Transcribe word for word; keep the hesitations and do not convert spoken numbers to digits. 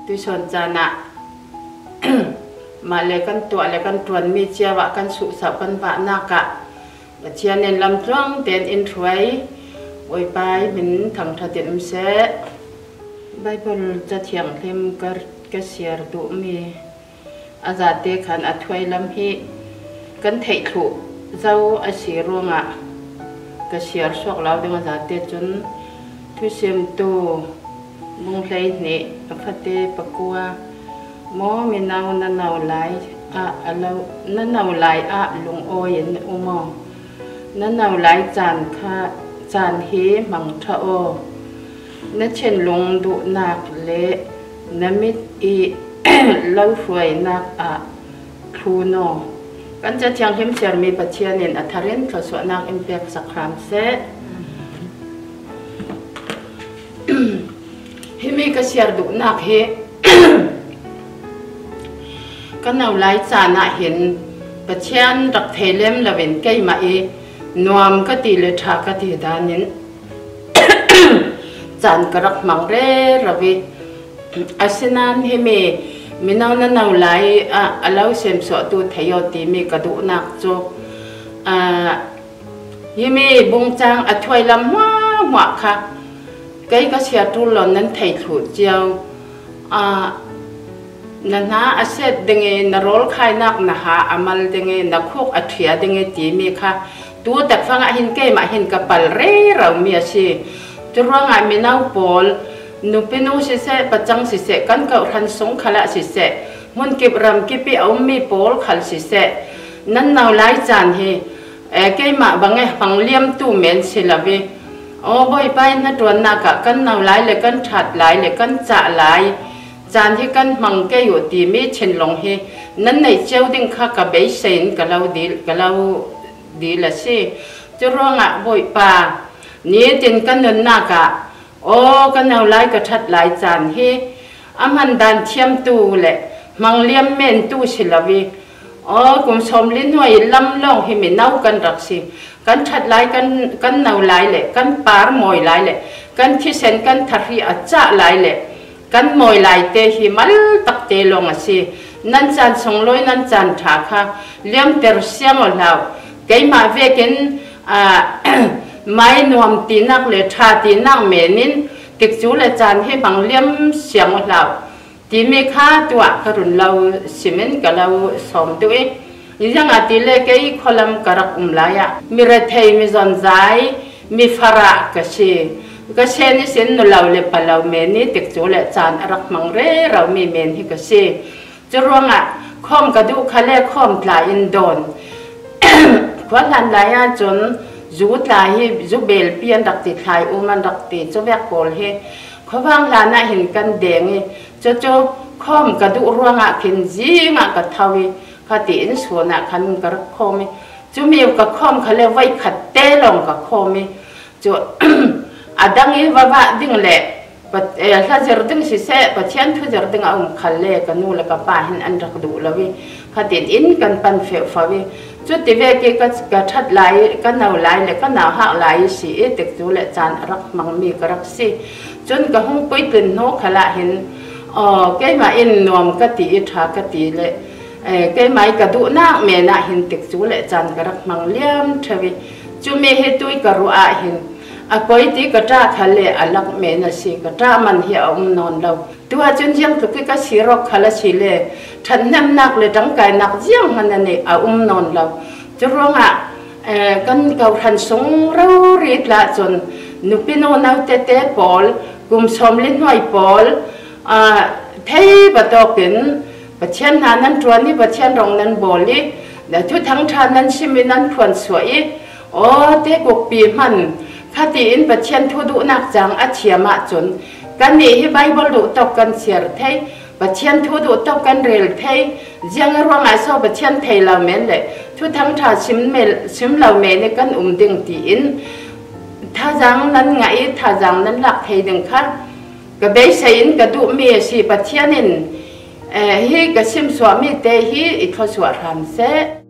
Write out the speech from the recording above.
Tuisawn caan ah mah le kan tuah le kan ṭuan mi cio ah kan suhsauh kan vahnak ah Pathian in lamtluang tein in hruai. Bawipa ih min thangṭhat in um seh. Baibal Ca Thianghlim ka, ka siar duhmi a zate khan a thuai lam hi kan theih thluh zo a si ruangah ka siar suak lo ding. A zate cun Thusimtu bung hleihnih a fate pakua. Maw mino, na no lai ah a lo, na no lai ah lungawi in um aw. Na no lai caan kha, caan hi hmang ṭha aw. Na thinlung duhnak le na mit ih lo hruainak ah thlun aw. Kan Ca Thianghlim siarmi Pathian in a thar in thluasuahnak in peksak hram seh. Himi ka siar duhnak hi ka no lai caan ah hin Pathian rak thei lem loin keimah ih nuam ka ti le ṭha ka ti dan in caan ka rak hmang rero ih, asinain himi mino, na no lai ah a lo semsuahtu thei aw timi ka duhnak cu, aa, himi bungcang a thuai lam hmuahhmuah kha kei ka siar ṭul lo nan thei thluh cio. Aa, na hna a set ding ih, na rawl khainak na ha a mal ding ih, na khuk a ṭhia ding ih timi kha tu tak fangah hin keimah hin ka pal rero mi a si. Curuangah mino pawl, nupinu siseh, pacang siseh, kan kawhhran sung khalah siseh, hmunkip ramkip ih a ummi pawl khal siseh, nan no lai caan hi, eh, keimah bang eh hmang liamtu men si lo ih, aw Bawipa ih hnaṭuannak ah kan no lai le kan ṭhat lai le kan cah lai caan hi kan hmang kei uh timi thinlung hi nan neih cio ding kha ka beisei in ka lo dil, ka lo dil a si. Curuangah Bawipa, nitin ka nunnak ah, aw ka no lai ka ṭhat lai caan hi a hman dan thiamtu le hmang liam mentu si lo ih, aw kum sawmli hnuai lam lawng hi mino kan rak si. Kan ṭhat lai, kan, kan no lai le kan par mawi lai le kan thisen kan thahri a cah lai le kan mawi lai te hi mal tak te lawng a si. Nan caan sunglawi, nan caan ṭha kha liamter siang aw hlah. Keimah vekin, aa, mai nuam tinak le ṭha tinak men in tikcu le caan hi hmang liam siang aw hlah timi kha tuah ka run lo sim in ka lo sawm duh ih, ziangahtile kei khualam ka rak um lai ah mi rethei, mi zonzai, mi farah ka si. Ka sen ihsin nu lo le pa lo men ih tikcu le caan a rak hmang rero mi men hi ka si. Curuangah khawm ka duh kha le khawm tla in dawn. Khua hlan lai ahcun zu tla hi, zu belpi an rak ti, thlai um an rak ti, cuvek pawl hi khuavang hlan ah hin kan deng ih, cucu khawm ka duh ruangah khin zingah ka tho ih, khati in sun ah khan ka rak khawm ih, cumi ka khawm kha le voikhat te lawng ka khawm ih, cu a dang ih va vah ding le Pa-, eh, hla zir ding siseh, Pathian thu zir ding a um khal le ka nu le ka pa hin an rak duh lo ih, khatin in kan pan feuhfau ih, cuti vek ih ka, ka ṭhat lai, ka no lai le ka nauhak lai si ih, tikcu le caan a rak hmangmi ka rak si. Cun ka hung puitlin hnu khalah hin, aw, keimah in nuam ka ti ih ṭha ka ti le, eh, keimah ih ka duhnak men ah hin tikcu le caan ka rak hmang liam ṭheu ih, cumi hi tui ka ruah ah hin a koi ti ka ṭah kha le a lak men a si, ka ṭah man hi a um nawn lo. Tu ahcun ziangtluk ih ka sir awk khal a si le ṭhathnemnak le ṭangkainak zianghman a neih a um nawn lo. Curuangah, eh, kan kawhhran sung rori tla cun nupinu naute te pawl, kum sawmli hnuai pawl, ah, thei batawk in Pathian hna nan ṭuan ih, Pathian rong nan bawl ih, Thuthang ṭha nan sim ih nan phuansuah ih, aw, te kukpi hman, khati in Pathian thu duhnak caang a thiam ahcun kannih hi Baibal duh tawk kan siar thei, Pathian thu duh tawk kan rel thei, ziang ruangah so Pathian thei lo men le Thuthang ṭha sim mel, sim lo men ih kan um ding tiin thazaang nan ngah ih thazaang nan lak thei ding kha ka beisei in ka duhmi a si. Pathian in, eh, hi ka simsuahmi te hi i thluasuah hram seh.